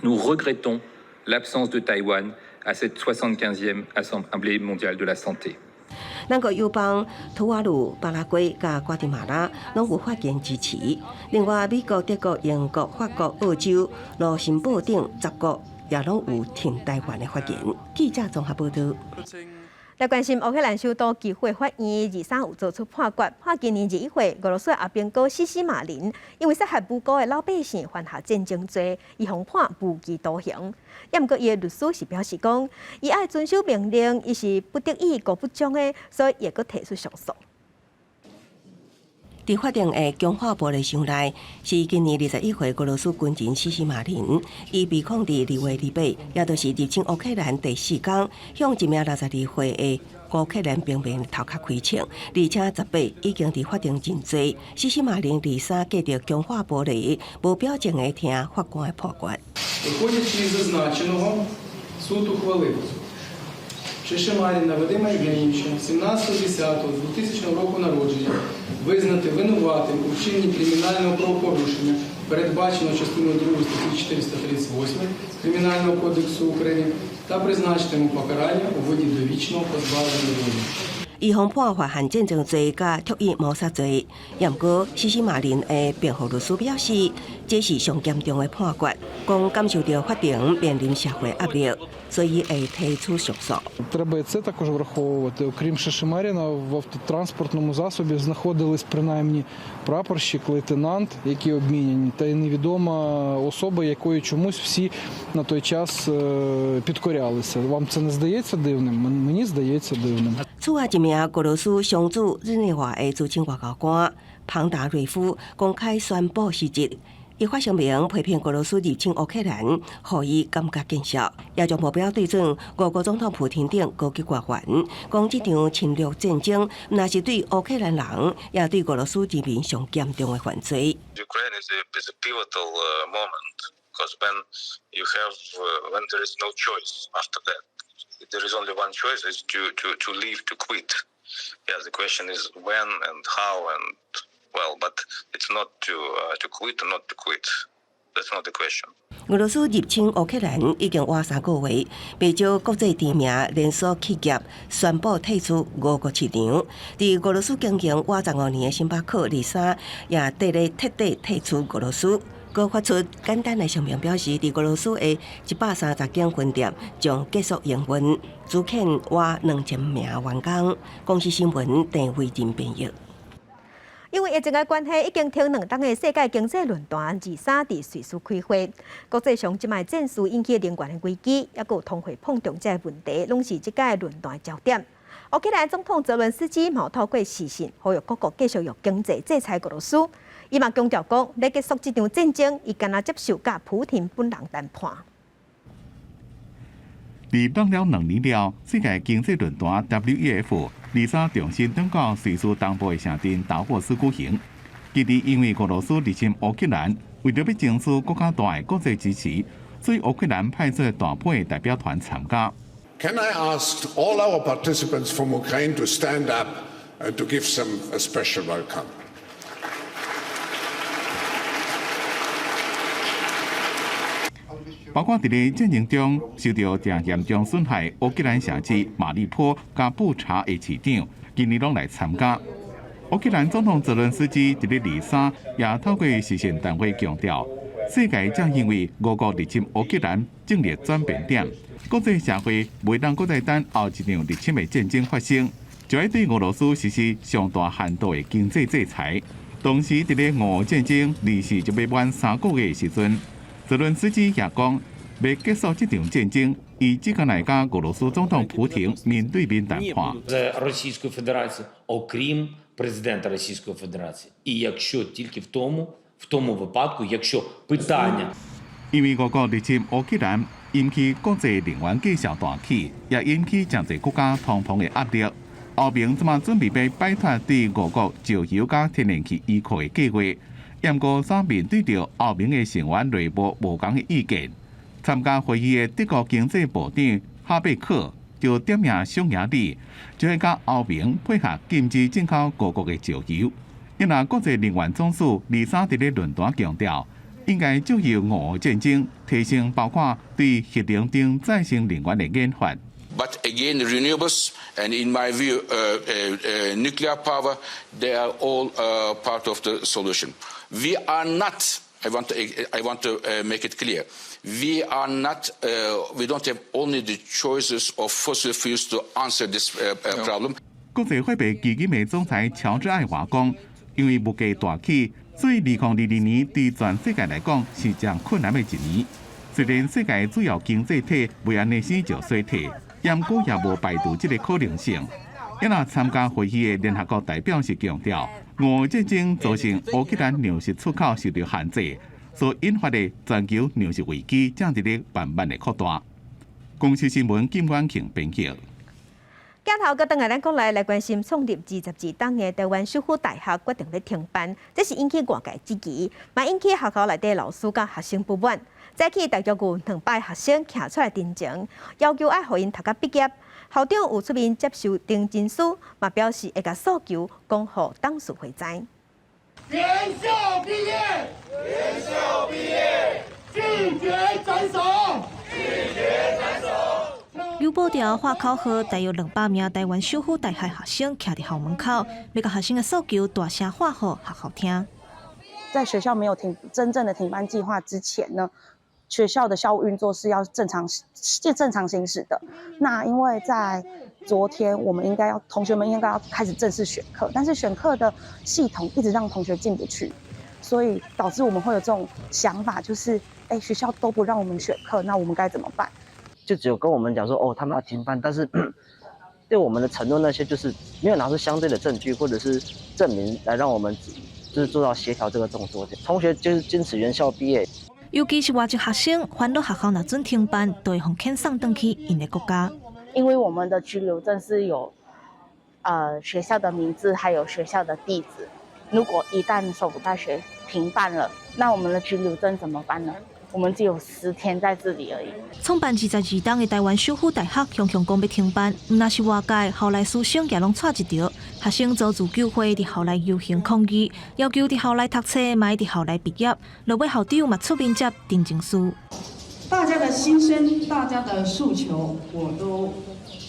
Nous regrettons l'absence de Taïwan à cette 75e Assemblée mondiale de la santé. 咱閣友邦吐瓦魯、巴拉圭佮瓜地馬拉攏有發言支持。另外，美國、德國、英國、法國、澳洲、盧森堡等10國也攏有挺台灣的發言。記者綜合報道。來關心烏克蘭首都基輔法院23有做出判決，判今年21歲俄羅斯阿兵哥西西馬林，因為殺害無辜的老百姓，犯下戰爭罪，伊予判無期徒刑。也毋過伊的律師是表示講，伊愛遵守命令，伊是不得已閣不忠的，所以會閣提出上訴。佇法庭的強化玻璃箱內，是今年21歲俄羅斯軍人西西馬林，伊被控佇2月28，也就是入侵烏克蘭第四工，向一名62歲的烏克蘭平民頭殼開槍，而且18已經佇法庭認罪。西西馬林23隔著強化玻璃，無表情的聽法官的判決。 Виходячи із зазначеного, суд ухвалив Шишимаріна Вадима Євгенійовича 17.10.2000 року народження визнати винуватим у вчиненні кримінального правопорушення, передбаченого частиною 2 статті 438 Кримінального кодексу України, та призначити йому покарання у виді довічного позбавлення волі. 伊予判犯下戰爭罪佮蓄意謀殺罪，也毋過西西馬林的辯護律師表示，這是上嚴重的判決，講感受著法庭面臨社會壓力，所以會提出上訴。 Треба і це також враховувати. Окрім Шишимаріна, в автотранспортному засобі знаходились принаймні прапорщик, лейтенант, які обміняні, та й невідома особа, якої чомусь всі на той час підкорялися. Вам це не здається дивним? Мені здається дивним. 此外，一名俄羅斯常駐日內瓦的資深外交官龐達瑞夫公開宣布辭職。伊發聲明批評俄羅斯入侵烏克蘭，予伊感覺見笑，也將目標對準俄國總統普廷等高級官員，講這場侵略戰爭，毋但是對烏克蘭人，也對俄羅斯人民上嚴重的犯罪。 Ukraine is a pivotal moment because when there is no choice after that, there is only one choice, is to leave, to quit. Yeah, the question is when and how and well, but it's not to quit or not to quit. That's not the question. 俄羅斯入侵烏克蘭已經倚3個月，不少國際知名連鎖企業宣布退出俄國市場。佇俄羅斯經營倚15年的星巴克，23也綴咧徹底退出俄羅斯。閣發出簡單的聲明，表示佇俄羅斯的130間分店將結束營運，資遣倚2000名員工。公視新聞鄭慧仁編譯。因為疫情的關係，已經停2冬的世界經濟論壇23佇瑞士開會。國際上這擺戰事引起能源的危機，抑閣有通貨膨脹這个問題，攏是這屆論壇的焦點。烏克蘭總統澤倫斯基嘛透過視訊，呼籲各國繼續用經濟制裁俄羅斯。伊嘛強調講，欲結束這場戰爭，伊干焦接受佮普廷本人談判。佇等了2年了，世界經濟論壇 WEF 23重新轉到瑞士東部的城鎮達沃斯舉行。今年因為俄羅斯入侵烏克蘭，為著欲爭取閣較大的國際支持，所以烏克蘭派出大批代表團參加。 Can I ask all our participants from Ukraine to stand up and to give them a special welcome? 包括佇咧戰爭中受著誠嚴重損害烏克蘭城市馬利坡佮布查的市長，今年攏來參加。烏克蘭總統澤倫斯基佇咧23也透過視訊談話強調，世界正因為俄國入侵烏克蘭進入轉變點，國際社會袂當閣再等後一場入侵的戰爭發生，就愛對俄羅斯實施上大限度的經濟制裁。同時，佇咧俄烏戰爭二時就欲滿3個月的時陣，澤倫斯基也講，欲結束這場戰爭，伊只敢來佮俄羅斯總統普廷面對面談判。 Президента Російської Федерації, і якщо тільки в тому випадку, якщо питання 因為俄國入侵烏克蘭，引起國際能源價數大起，也引起誠濟國家通膨的壓力。歐盟這馬準備欲擺脫對俄國石油佮天然氣依靠的計劃，毋過煞面對著歐盟的成員內部無仝的意見。參加會議的德國經濟部長哈貝克就點名匈牙利，就會佮歐盟配合禁止進口俄國的石油。因為國際能源總署23佇咧論壇強調，應該借由俄烏戰爭提升包括對核能等再生能源的研發。But again, renewables and in my view, nuclear power, they are all part of the solution. We are not. I want to make it clear. We are not. We don't have only the choices of fossil fuels to answer this problem. 國際貨幣基金的總裁喬治愛華講，因為物價大起，所以2022年對全世界來講是誠困難的一年。雖然世界主要經濟體袂按呢先就衰退，毋過也無排除這個可能性。因若參加會議的聯合國代表是強調，俄烏戰爭造成烏克蘭糧食出口受到限制，所引發的全球糧食危機正佇咧慢慢的擴大。公視新聞金婉慶編輯。鏡頭閣轉來咱國內來關心創立22冬的臺灣守護大學決定欲停辦，這是引起外界質疑，嘛引起學校內底老師佮學生不滿。早起大約有200學生徛出來陳情，要求愛予𪜶讀甲畢業。校長有出面接受陳情書，嘛表示會共訴求講予董事會知。原校畢業，原校畢業，拒絕斬首，拒絕斬首。有布條喊口號，大約200名臺灣守護大學學生徛佇校門口，欲共學生的訴求大聲喊予學校聽。在學校沒有停真正的停班計劃之前呢，學校的校務運作是要正常是正常行駛的。那因為在昨天，我們應該要同學們應該要開始正式選課，但是選課的系統一直讓同學進不去，所以導致我們會有這種想法，就是哎，學校都不讓我們選課，那我們該怎麼辦？就只有跟我們講說，哦，他們要停班，但是對我們的承諾那些，就是沒有拿出相對的證據或者是證明來讓我們就是做到協調這個動作。同學就是堅持原校畢業。尤其是外籍學生，煩惱學校若准停班，就會予遣送轉去𪜶的國家。因為我們的居留證是有，學校的名字還有學校的地址。如果一旦首府大學停辦了，那我們的居留證怎麼辦呢？我們只有10天在這裡而已。創辦22冬的臺灣守護大學，雄雄講欲停辦，毋但是外界，校內師生也攏掣一著。學生組自救會佇校內遊行抗議，要求佇校內讀冊，嘛愛佇校內畢業。落尾校長嘛出面接陳情書。大家的心聲，大家的訴求，我都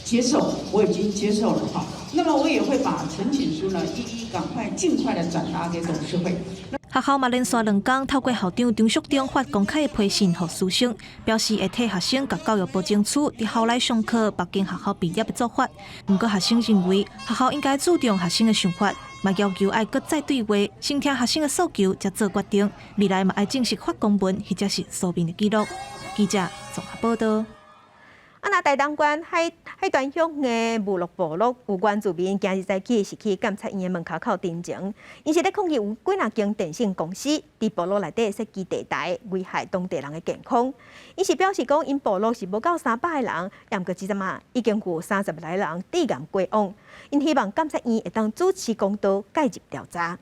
接受，我已經接受了哈。那麼我也會把陳情書呢，一一趕快盡快的轉達給董事會。學校嘛連續2工透過校長張淑中發公開的批信予師生，表示會替學生共教育部爭取佇校內上課、北京學校畢業的做法。毋過學生認為學校應該注重學生的想法，嘛要求愛閣再對話，先聽學生的訴求，才做決定。未來嘛愛正式發公文或者是書面的記錄。記者綜合報道。啊，若台東縣海端鄉的武樂部落有原住民，今日早起是去監察院的門口口陳情，𪜶是咧抗議有幾若間電信公司佇部落內底設基地台，危害當地人的健康。𪜶是表示講，𪜶部落是無夠300个人，毋過這陣仔已經有30來人致癌過往。𪜶希望監察院會當主持公道，介入調查。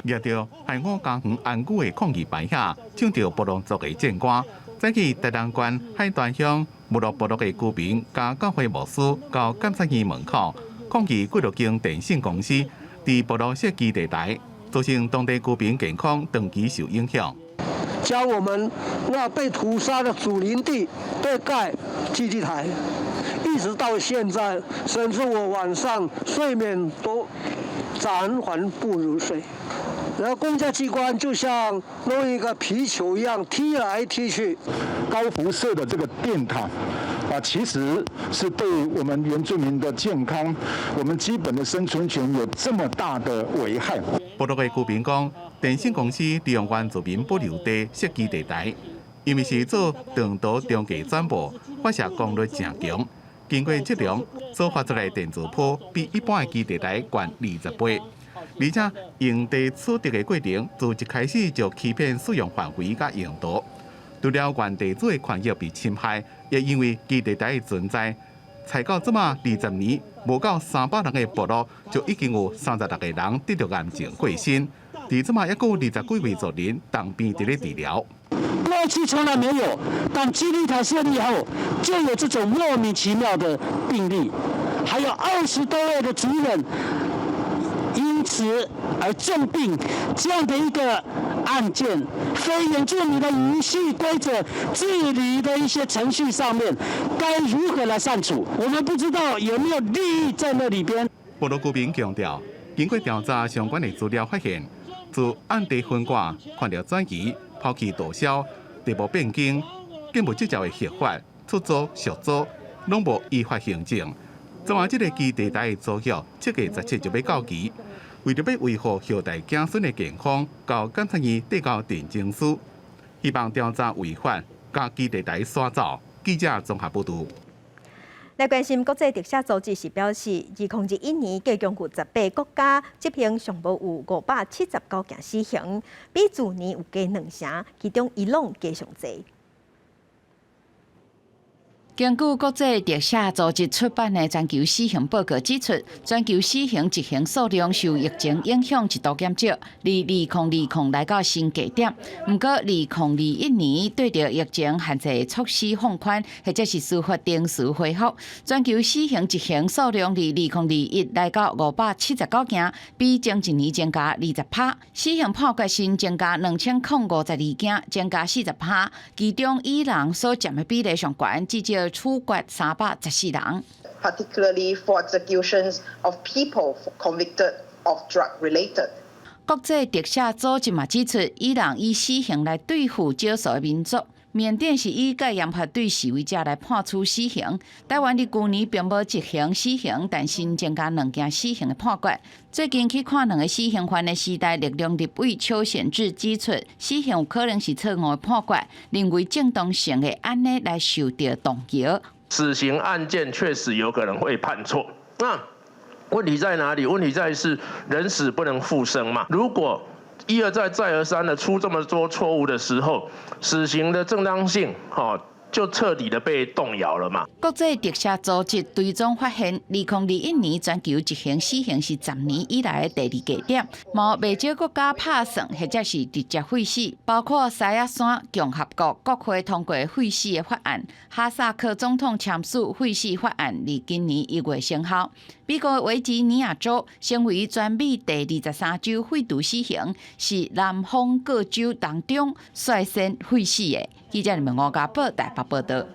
舉著愛我家園安居的抗議牌下，唱著布農族的戰歌。早起台東縣海端鄉武樂部落的居民佮教會牧師到監察院門口抗議幾若間電信公司佇部落設基地台，造成當地居民健康長期受影響。將我們那被屠殺的祖靈地被蓋基地台，一直到現在，甚至我晚上睡眠都暫緩不入睡。然後公家機關就像弄一個皮球一樣踢來踢去。高輻射的這個電塔啊，其實是對我們原住民的健康、我們基本的生存權有這麼大的危害。部落的居民講，電信公司利用原住民保留地設基地台，因為是做長途中繼轉播，發射功率誠強，經過測量所發出來的電磁波比一般的基地台懸20倍。而且用地取得的過程，自一開始就欺騙使用範圍佮用途。除了原地主的權益被侵害，也因為基地台的存在，才到這馬20年，無夠300人的部落，就已經有36個人得著癌症過身。佇這馬猶閣有20幾位族人重病佇咧治療。過去從來沒有，但基地台設立後，就有這種莫名其妙的病例，還有20多位的族人因此而重病，這樣的一個癌案件，非原住民的遊戲規則治理的一些程序上面，該如何來善處？我們不知道有沒有利益在那裡邊。部落居民強調，經過調查相關的資料發現，自案地分割、權力轉移、拋棄盜銷、地目變更、更無直接的合法出租、續租，攏無依法行政。昨晚這个基地台的租約7月17就欲到期，為著欲維護後代子孫的健康，到檢察院遞交呈請書，希望調查違法，共基地台徙走。記者綜合報導。來關心國際特赦組織是表示，2021年計共有18個國家執行上無有579件死刑，比去年有加兩成，其中伊朗加上濟。根據國際特赦組織出版的全球死刑報告指出，全球死刑執行數量受疫情影響一度減少，佇2020來到新低點。毋過，2021年對著疫情限制措施放寬，或者是司法程序恢復，全球死刑執行數量佇2021來到579件，比前一年增加20趴。死刑判決新增加2052件，增加40趴。其中伊朗所佔的比例上懸，至少處決314人。 Particularly for executions of people convicted of drug-related. 國際特赦組織嘛指出，伊朗以死刑來對付少數的民族。緬甸是以戒嚴法對示威者來判處死刑。台灣佇舊年並無執行死刑，但新增加兩件死刑的判決。最近去看兩个死刑犯的時代力量立委邱顯智指出，死刑有可能是錯誤的判決，認為正當性會按呢來受著動搖。死刑案件確實有可能會判錯，那問題在哪裡？問題在是人死不能復生嘛？如果一而再、再而三的出這麼多錯誤的時候，死刑的正當性，就徹底的被動搖了嘛。國際特赦組織追蹤發現，2021年全球執行死刑是10年以來的第二低點，無袂少國家拍算或者是直接廢死，包括獅仔山共和國國會通過廢死的法案，哈薩克總統簽署廢死法案，佇今年1月生效。美國維吉尼亞州成為全美第23州廢除死刑，是南方各州當中率先廢死的。記者林吳家寶台北報導。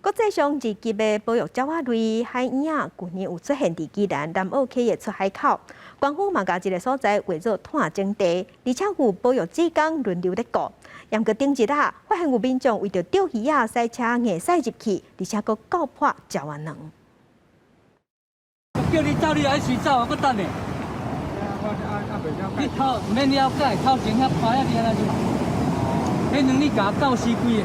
國際上二級的保育鳥仔類海鶯仔，舊年有出現佇宜蘭南澳溪的出海口，官方嘛共這个所在劃做炭整地，而且有保育志工輪流咧顧。毋過頂日啊，發現有民眾為著釣魚仔，駛車硬駛入去，而且閣咬破鳥仔卵。叫你走，你愛隨走啊，閣等咧。你頭毋免了解，頭前遐拍遐爾按呢就。彼卵你共咬死幾个？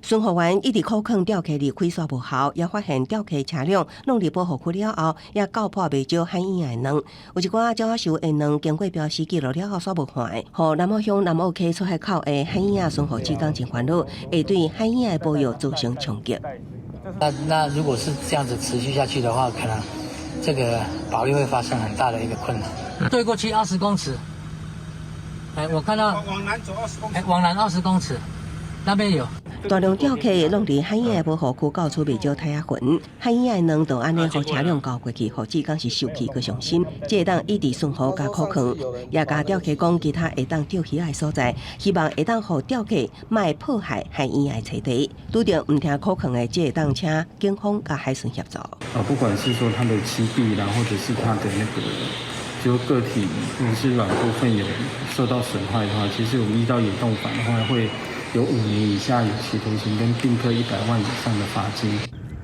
巡護員一直苦勸釣客離開煞無效，也發現釣客車輛弄入保護區了後，也咬破袂少海鶯的卵。有一寡鳥仔獸的卵經過標示記錄了後，煞無看，予南澳鄉南澳溪出海口的海鶯仔巡護志工真煩惱，會對海鶯的保育造成衝擊。那如果是這樣子持續下去的話，可能這個保育會發生很大的一個困難。對過去20公尺，哎，我看到往南走二十公尺，哎，往南二十公尺，那邊有。大量釣客弄佇海鶯的保護區到處袂少苔仔雲，海鶯的卵就按呢予車輛咬過去，予志工是受氣閣傷心。這會當一直巡護佮苦勸，也共釣客講其他會當釣魚的所在，希望會當予釣客莫破壞海鶯的棲地。拄著毋聽苦勸的這會當請警方佮海巡協助。啊，不管是說它的棲地啦，或者是它的那個就個體或者是卵部分有受到損壞的話，其實我們依照野動法的話，會有5年以下有期徒刑跟併科100萬以上的罰金。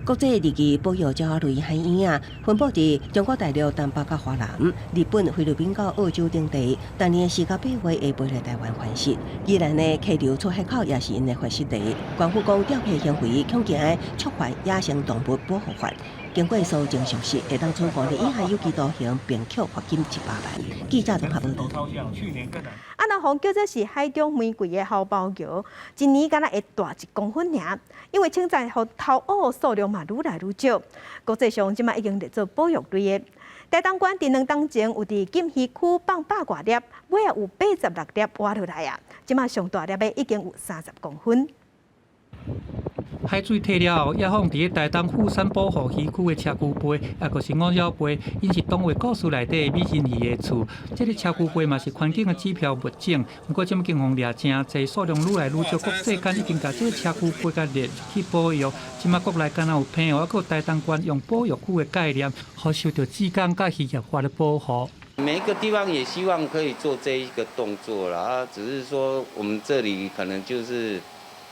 國際二級保育鳥仔類海鶯仔，分布佇中國大陸東北佮華南、日本、菲律賓到澳洲等地，逐年4到8月會飛來台灣繁殖。宜蘭的溪流出海口也是𪜶的繁殖地。官府講釣客行為恐驚會觸犯野生動物保護法，經過搜證屬實，會當處5年以下有期徒刑，並扣罰金100萬。記者綜合報導。啊，若予叫做是海中玫瑰的猴鮑魚，一年敢若會大1公分爾，因為銃載予偷挖數量嘛愈來愈少。國際上這馬已經列做保育類的。台東縣佇2冬前有佇禁漁區放百外粒，尾仔有86粒挖落來啊！這馬上大粒的已經有30公分。海水退了後，野放佇咧台東富山保護漁區的車龜貝，抑閣是五爪貝，𪜶是童話故事內底美人魚的厝。這个車龜貝嘛是環境的指標物種，毋過這擺經予掠誠濟，數量愈來愈少，國際間已經共這个車龜貝共列入去保育。這擺國內敢若有澎湖，抑閣有台東縣用保育區的概念，予受著志工佮漁業法的保護。每一個地方也希望可以做這一個動作啦，啊，只是說我們這裡可能就是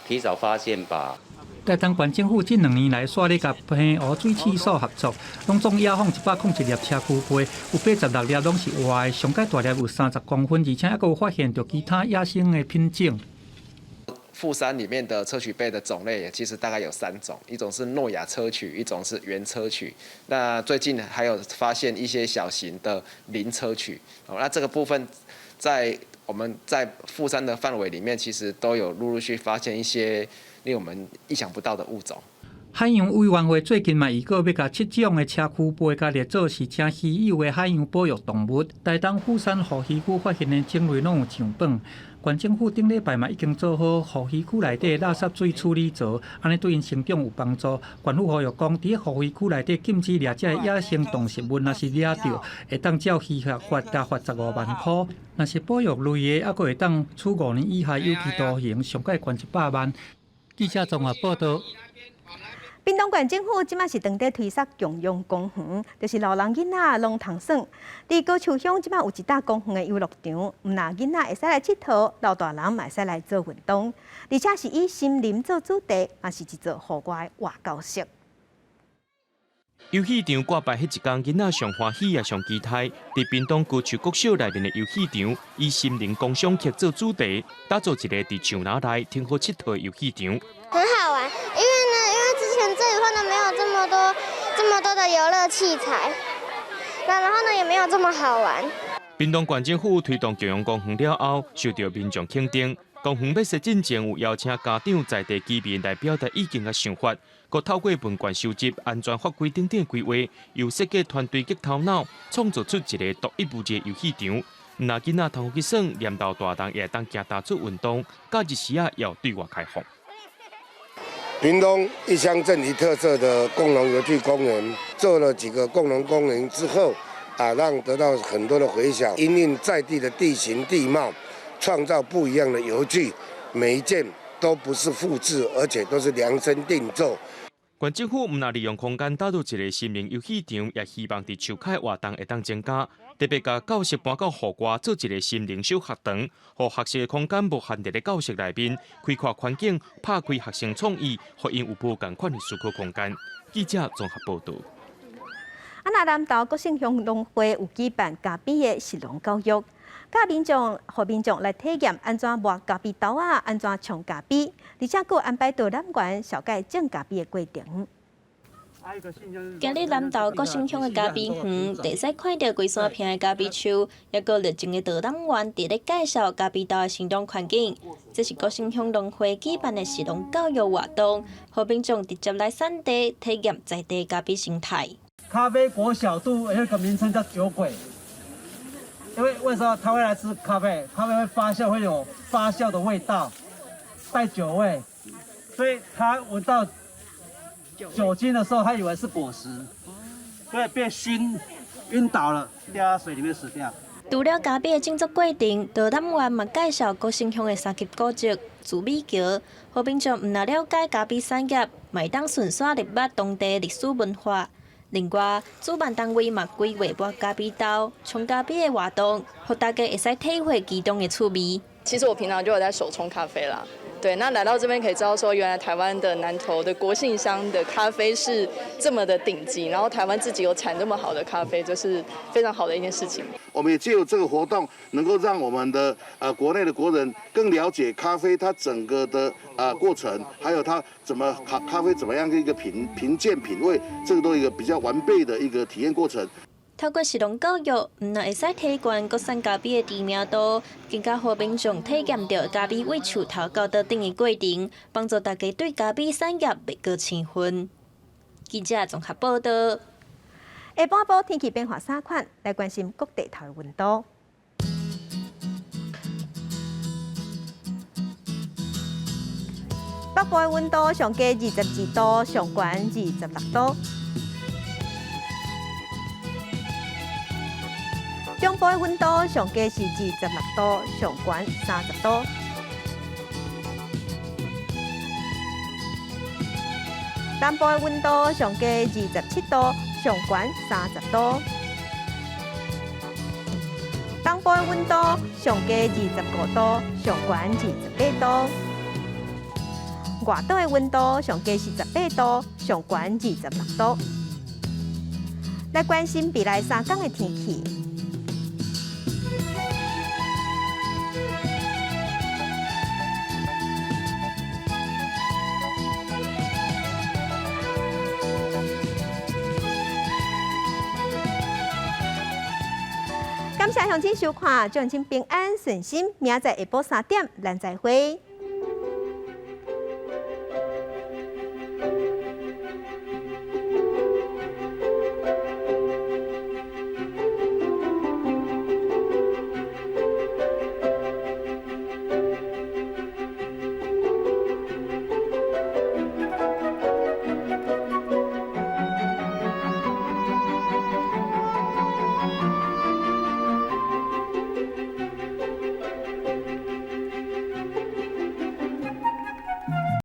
提早發現吧。台東縣政府這兩年來，煞咧佮澎湖水試所合作，攏總野放101粒車龜貝，有86粒攏是活的，上蓋大粒有30公分，而且猶閣有發現著其他野生的品種。富山裡面的硨磲貝的種類其實大概有三種，一種是諾亞硨磲，一種是圓硨磲。那最近還有發現一些小型的鱗硨磲。哦，那這個部分在我們在富山的範圍裡面，其實都有陸陸續發現一些令我們意想不到的物種。海洋委員會最近嘛預告欲共七種的車龜貝共列做是誠稀有的海洋保育動物。台東富山護漁區發現的種類攏有上榜。縣政府頂禮拜嘛已經做好護漁區內底垃圾水處理槽，按呢對𪜶成長有幫助。縣府呼籲講，佇護漁區內底禁止掠這野生動植物，若是掠著，會當照漁業法共罰15萬箍；若是保育類的，猶閣會當處5年以下有期徒刑，上蓋懸100萬。記者綜合報道。屏東縣政府這擺是當地推捒共融公園，就是老人囡仔攏通耍。佇高樹鄉這擺有一搭公園的遊樂場，毋但囡仔會使來𨑨迌，老大人嘛會使來做運動，而且是以森林做主題，嘛是一座戶外活教室。遊戲場掛牌彼一工，囡仔上歡喜也上期待。佇屏東高樹國小內面的遊戲場，以森林狂想曲做主題，打造一个佇樹林內挺好𨑨迌的遊戲場。很好玩，因為呢，因為之前這裡呢沒有這麼多這麼多的遊樂器材，那然後呢也沒有這麼好玩。屏東縣政府推動共融公園了後，受到民眾肯定。公園欲設進前，有邀請家長、在地居民來表達意見佮想法，閣透過問卷收集、安全法規等等規劃，由設計團隊激頭腦，創造出一个獨一無二的遊戲場。毋但囡仔通好去耍，連老大人也會當行踏做運動，假日時仔也對外開放。屏東一鄉鎮一特色的共融遊具公園，做了幾個共融公園之後，啊，讓得到很多的迴響。因應在地的地形地貌，創造不一樣的遊具，每一件都不是複製，而且都是量身定做。縣政府毋但利用空間打造一个森林遊戲場，也希望佇樹跤活動會當增加，特別共教室搬到戶外做一个森林小學堂，予學習的空間無限佇咧教室內面，開闊環境，拍開學生創意，予𪜶有無仝款的思考空間。記者綜合報導。啊，那南投國姓鄉農會有舉辦咖啡的食農教育，教民眾、予民眾來體驗按怎磨咖啡豆仔，按怎沖咖啡，而且閣安排導覽員紹介種咖啡的過程。今日南投國姓鄉的咖啡園，會使看著規山坪的咖啡樹，抑閣熱情的導覽員佇咧介紹咖啡豆的生長環境。這是國姓鄉農會舉辦的食農教育活動，予民眾直接來產地體驗在地咖啡生態。咖啡國小蠹有一個名稱叫酒鬼，因為為什麼他會來吃咖啡？咖啡會發酵，會有發酵的味道，帶酒味，所以他聞到酒精的時候，他以為是果實，所以被燻暈倒了，掉到水裡面死掉。除了咖啡的製作過程，導覽員嘛介紹國姓鄉的三級古蹟自美橋，予民眾毋但了解咖啡產業，嘛會當順紲入捌當地歷史文化。另外，主辦單位嘛規劃磨咖啡豆、沖咖啡的活動，予大家會使體會其中的趣味。其實我平常就有在手沖咖啡啦，對，那來到這邊可以知道說，原來台灣的南投的國姓鄉的咖啡是這麼的頂級，然後台灣自己有產這麼好的咖啡，就是非常好的一件事情。我們也藉由這個活動，能夠讓我們的國內的國人更了解咖啡它整個的過程，還有它怎麼咖啡怎麼樣的一個品鑑品味，這個都一個比較完備的一個體驗過程。透過食農教育，毋但會使提懸國產咖啡的知名度，更加予民眾體驗著咖啡對樹頭到桌頂的過程，幫助大家對咖啡產業袂閣生分。記者綜合報道。下半晡天氣變化三款，來關心各地頭的溫度。北北部的溫度上低22度，上懸26度。中部的溫度上低是26度，上懸30度。南部的溫度上低27度，上懸30度。東部的溫度上低25度，上懸28度。外島的溫度上低是18度，上懸26度。來關心未來3天的天氣。感謝鄉親收看，祝鄉親平安順心。明仔載下晡3點，咱再會。